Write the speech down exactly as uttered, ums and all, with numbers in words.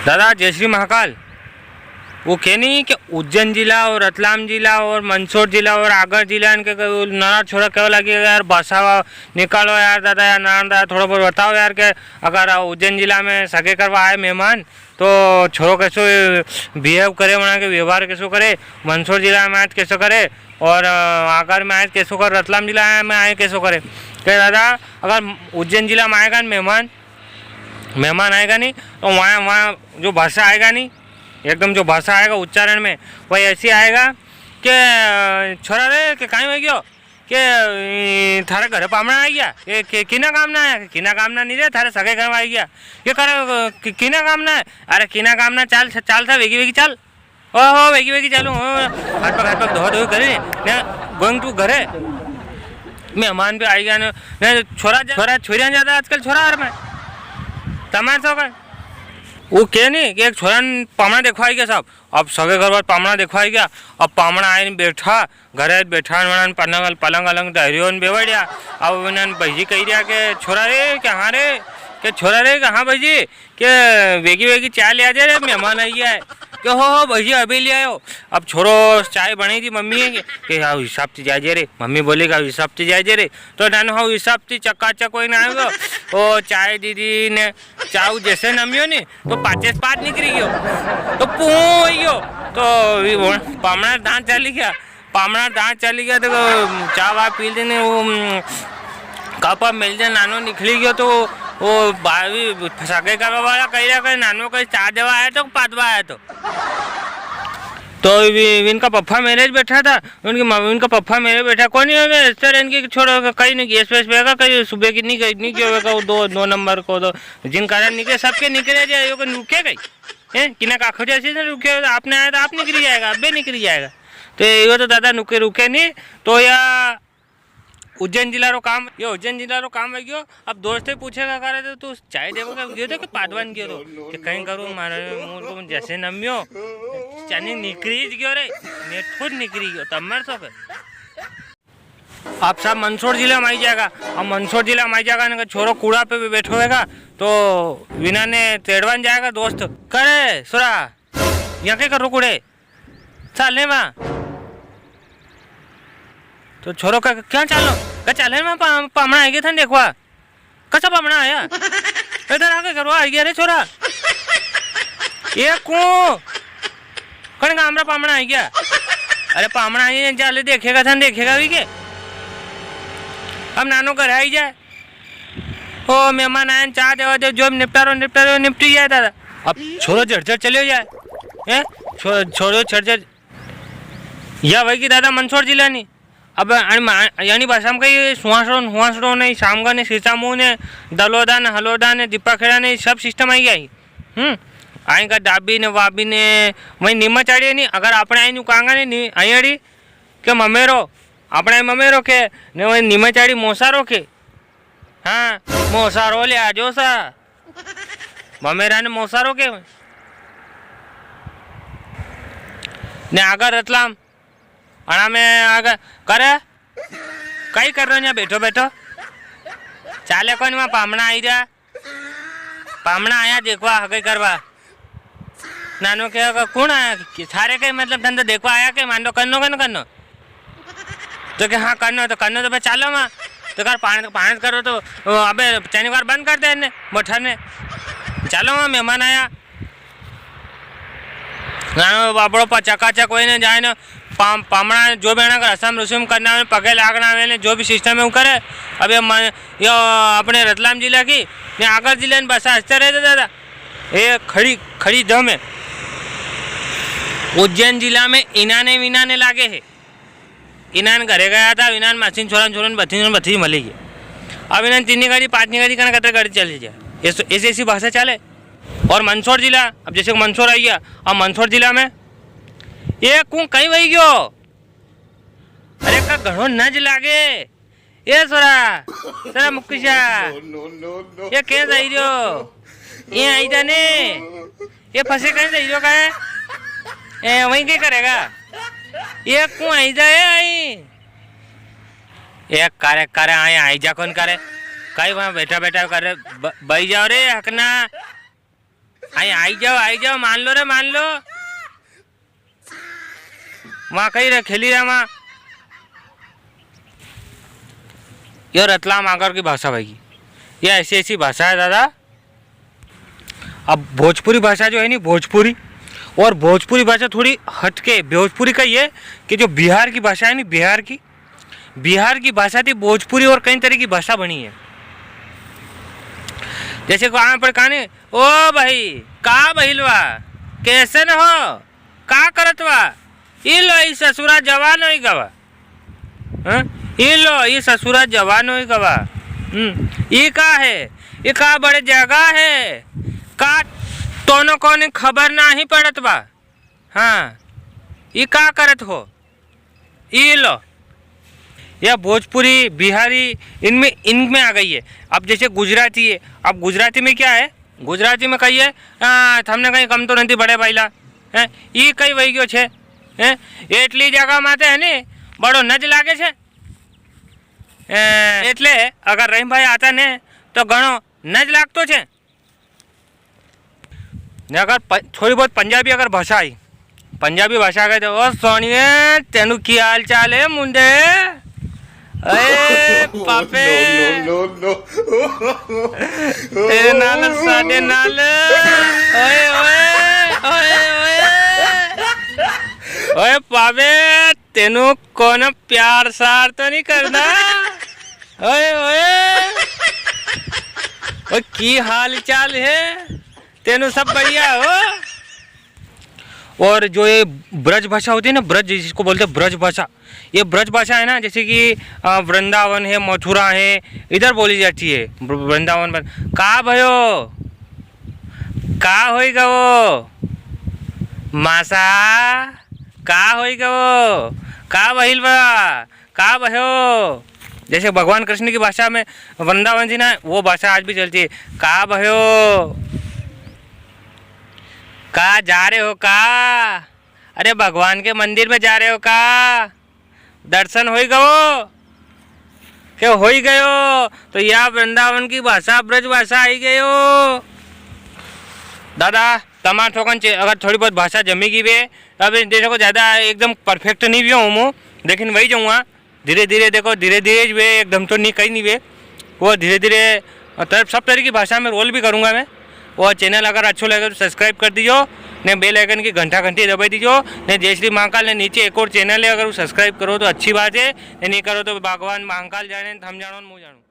दादा, जय श्री महाकाल। वो के नी कि उज्जैन जिला और रतलाम जिला और मंदसौर जिला और आगर जिला, इनके क-, नरा छोरा कहवा लागे, "यार, भाषा निकालो यार दादा, यार नाना दादा, थोड़ा बहुत बताओ यार, के अगर उज्जैन जिला में सगे करवा आए मेहमान, तो छोरो कैसो behave करे, वहाँ के व्यवहार कैसो करे, मंदसौर जिला में आए तो कैसो करे, और, अ, आगर में आए तो कैसो करे, रतलाम जिला में आए कैसो करे।" कहे, "दादा, अगर उज्जैन जिला में आएगा ना मेहमान, मेहमान आएगा नी, तो वहाँ, वहाँ जो भाषा आएगा नी, एकदम जो भाषा आएगा उच्चारण में, वही ऐसी आएगा कि, अ, छोरा रे, के काई हो गयो? के, अ, थारे घरे पामणा आ गया? के, के, किना काम ना आया? किना काम ना नी रे, थारे सगे करवा आ गया। के करे, अ, कि-, किना काम ना है? अरे, किना काम ना, चाल, चाल था, वेगी, वेगी, चाल।" ओहो, वेगी, वेगी चालू, हो, हाथ पग, हाथ पग धो, धो करे, ने going to घरे। मेहमान भी आई गया ने, ने छोरा जा-, छोरा, छोरियां ज्यादा आजकल छोरा हर में। तमार सो का। वो के नी कि एक छोरा ने पामणा देखवा आई गया साहब। अब सगे घर बार पामणा देखवा आई गया। अब पामणा आईने बैठा, घरे बैठा ने वणा ने पलंग, पलंग अलंग डहरियो ने बेवड़िया। अब उन्हें भाईजी कही रिया के, "छोरा रे, के हाँ रे?" के, "छोरा रे, के हाँ भाईजी?" के, "वेगी वेगी चाय ले आजे रे, मेहमान आई गया है।" के, "हो, हो, भैया, अभी ले आयो।" अब छोरो चाय बनाई थी मम्मी है के, के, "हाँ, हिसाब से जाजे रे।" मम्मी बोली के, "हाँ, हिसाब से जाजे रे।" तो नानो, "हाँ, हिसाब से चकाचक कोई ना आएगो।" ओ चाय दीदी ने चाय जैसे नमियो नी, तो पाचे से पात निकली गयो, तो पू हो गयो, तो वी वो पामणा दांत चली गया। पामणा दांत चली गया, तो चा वा पी लेने, वो, उम, कप मेल दे, नानो निकली गयो, तो वो बावी सगे करवा वाला कही रहा, कहीं नानो कहीं चा देवा आया तो पादवा आया तो। तो वी-, इनका पप्पा मेरे बैठा था, उनकी मम्मी, उनका पप्पा मेरे बैठा, कोनी है, मैं इस तरह इनकी छोड़ो, कहीं नहीं, गैस वैस बेगा, कहीं सुबह की नहीं गई, नहीं गयो बेगा, वो दो, दो नंबर को तो, जिन कारण निकले, सबके निकले जाए, यो को रुके गई। हैं? किना का आखो जैसे ने रुके हो, आपने आया तो आप निकली जाएगा, अबे निकली जाएगा। तो यो तो दादा नुके रुके नहीं, तो या उज्जैन जिला रो काम, यो उज्जैन जिला रो काम वई गयो। अब दोस्त ही पूछेगा, "करे तो तू चाय देवो के गयो तो के पादवान गयो तो?" कि कहीं करूँ, मारे मूल को जैसे नम्यो, चानी निकरी ज गयो रे, नेठो ज निकरी गयो, तब मर सो के। अब साहब मंदसौर जिला में आई जाएगा। अब मंदसौर जिला में आई जाएगा, इनका छोरो कूड़ा पे भी बैठो होएगा, तो विना ने तेड़वान जाएगा दोस्त। करे, सुरा, यहाँ के करो कूड़े? चाल ने वहाँ। तो छोरो का, "क्या चालो?" का, "चाल ने वहाँ पा-, पामणा आएंगे थन देखवा।" "कसा पामणा आया?" "इधर आके करो, आ गया रे छोरा।" "ये को? कण गाम रा पामणा आ गया?" "अरे पामणा आ गया, चाले देखेगा थन, देखेगा भी के?" अब नानो घर आई जाए। ओ मेहमान आया न, चाय देवा दे, जो भी निपटारो, निपटारो, निपटी जाए दादा। अब छोरो झड़झड़ चले जाए, हैं? छो-, छोरो झड़झड़, या वई गी दादा मंदसौर जिला नी। अब अन-, मा-, यानी भाषा में कही सुहासड़ो, हुआसड़ो ने, शामगा ने, सीतामू ने, दलोदा ने, हलोदा ने, दीपाखेड़ा ने, सब system आई गया ही। हम्म, आई का डाबी ने, वाबी ने, वही नीमच आड़ी है नी, अगर आपणे आई नु कांगा ने, नी-, आई आड़ी के ममेरो, आपणे आई ममेरो के, ने वही नीमच आड़ी मोसारो के। हाँ, मोसारो ले आजो सा। ममेरा ने मोसारो के। ने आगा रतलाम। अणा में आगा, करे? कई कर रहो यहाँ बैठो बैठो? चाले कोनी, वहाँ पामणा आई रहा। पामणा आया देखवा, हगई करवा। नानो के, "कुण आया? कि थारे कई मतलब, थन तो देखवा आया के, मांडो करनो के न करनो?" तो के, "हाँ, करनो तो, करनो तो भाई चालो वहाँ।" तो कर पाणी, पाणी करो तो, ओ, अबे चैनी कार बंद कर दे इन्हें, मोटर ने। चालो वहाँ मेहमान आया। नानो बापड़ो पा चकाचक होई ने जाए ने, पाम-, पामणा जो भी आना कर रसम रसम करना है, पगे लागना है ने, जो भी system है वो करे। अब ये मन, यो अपने रतलाम जिला की, ने आगर जिला ने बसा हंसते रहते दादा। ये खड़ी, खड़ी दम है। उज्जैन जिला में इनाने विनाने लागे है। इनान घरे गया था, इनान मासीन छोरा छोरन बत्तीस बत्तीस मली गई। अब इनान तीन गाड़ी, पांच गाड़ी, कना कतरे गाड़ी चली जाए। ऐसो, ऐसी, ऐसी भाषा चाले। और मंदसौर जिला, अब जैसे मंदसौर आई गया, अब मंदसौर जिला में ये कूं कई वई गयो? अरे का घणो नज लागे। ए सोरा, सोरा मुक्केशा, ये के जाई रियो? ये आई जाने। ये फंसे कहीं जाई रियो का है? ए, वहीं के करेगा? ये कौन आई जाए आई? ए, करे, करे, आए, आई जा कौन करे? कई वहाँ बैठा, बैठा करे, ब-, बई जाओ रे, हकना। आई, आई जाओ, आई जाओ, मान लो रे, मान लो। वां कई रे, खेली रे वां। यो रतलाम आगर की भाषा भाई की, ये ऐसी ऐसी भाषा है दादा। अब भोजपुरी भाषा जो है नी, भोजपुरी, और भोजपुरी भाषा थोड़ी हटके, भोजपुरी का ये कि जो बिहार की भाषा है नी, बिहार की, बिहार की भाषा थी भोजपुरी और कई तरह की भाषा बनी है। जैसे को आना पड़े काने, "ओ भाई, का बहिलवा, कैसन हो, का करत बा?" ई लो, ई ससुरा जवान होई गवा। हैं? ई लो, ई ससुरा जवान होई गवा। हम्म, ई का है? ई का बड़े जगह है? का तोनो कोनी खबर नाही पड़त बा? हाँ, ई का करत हो? ई लो, या भोजपुरी, बिहारी, इनमें, इनमें आ गई है। अब जैसे गुजराती है, अब गुजराती में क्या है? गुजराती में कहिए, "आ, थमने कई कम तो नहीं बड़े भाईला, हैं? ई कई वही गयो छे, हैं? एटली जगह माते है ने, बड़ो नज लागे छे, ए, एटले अगर रहीम भाई आता ने, तो घणो नज लागतो छे।" ने अगर प-, थोड़ी बहुत पंजाबी अगर भाषा आई, पंजाबी भाषा कहे तो, "ओ सोनिए, तेनू की हाल चाल है मुंडे? अरे पापे, no, no, no, no। तेरे नाल, साडे नाल, ओए, ओए, ओए, ओए, ओए पापे, तेनू कोनो प्यार सार तो नहीं करना? ओए, ओए, ओ की हाल चाल है? तेनू सब बढ़िया हो?" और जो ये ब्रज भाषा होती है ना, ब्रज जिसको बोलते हैं ब्रज भाषा, ये ब्रज भाषा है ना, जैसे कि, अ, वृंदावन है, मथुरा है, इधर बोली जाती है। वृ-, वृंदावन पर, "का भयो, का होई गवो, मासा, का होई गवो, का बहिल बा?" का भयो? जैसे भगवान कृष्ण की भाषा में वृंदावन जी ना, वो भाषा आज भी चलती है। का भयो? का जा रहे हो का? अरे भगवान के मंदिर में जा रहे हो का? दर्शन होई गयो? के होई गयो? तो या वृंदावन की भाषा, ब्रज भाषा आई गयो। दादा, तमार थोकन चे-, अगर थोड़ी बहुत भाषा जमी गई वे, अब देखो ज्यादा एकदम perfect नहीं भी हूँ मु, लेकिन वही जाऊँगा। धीरे धीरे देखो, धीरे धीरे ज वे, एकदम तो नी, कई नी वे। वो धीरे धीरे, मतलब, सब तरह की भाषा में role भी करूँगा मैं। और channel अगर अच्छो लगे तो subscribe कर दीजो, ने bell icon की घंटा घंटी दबाई दीजो, ने जय श्री महाकाल, ने नीचे एक और channel है, अगर वो subscribe करो तो अच्छी बात है, ने नहीं करो तो भगवान महाकाल जाने, थम जानो, मु जानो।